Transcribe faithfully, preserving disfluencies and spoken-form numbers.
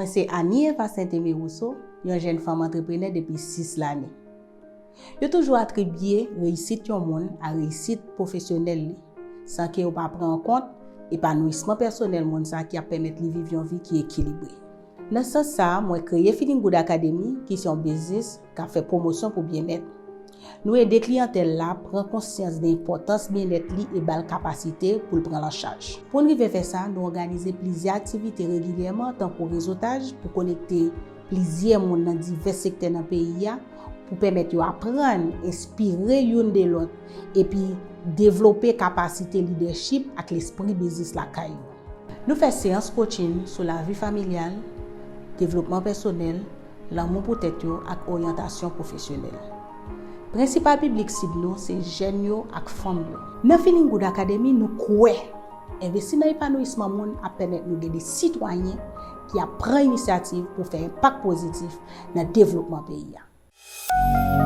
Mwen se Annie Eva Saint-Aimé Rousseau, yon jèn fanm antreprenè depi sis lane. Yo toujou atribye reyisit yon moun a reyisit pwofesyonèl li, san ke yo pa pran an kont epanouisman pèsonèl moun sa ki ap pèmèt li viv yon vi ki ekilibre. Nan sans sa a, mwen kreye Feeling Good Academy, ki se yon biznis k ap fè pwomosyon pou byennèt. Nou ede kliyantèl la pran konsyans de enpòtans byennèt li e ba l kapasite pou l pran l an chaj. Pou n rive fè sa, nou òganize plizyè aktivite regilyèman, tankou rezotaj, pou konekte plizyè moun nan divès sektè nan peyi a, pou pèmèt yo aprann, enspire youn de lòt, epi devlope kapasite lidèchip ak lespri biznis lakay yo. Nou fè seyans coaching sou lavi familyal, devlopman pèsonèl, lanmou pou tèt yo ak oryantasyon pwofesyonèl. Prensipal piblik sib nou se jèn yo ak fanm yo. Nan Feeling Good Academy, nou kwè envesti nan epanouisman moun ap pèmèt nou gen de sitwayen ki ap pran inisyativ pou fè enpak pozitif nan devlopman peyi a.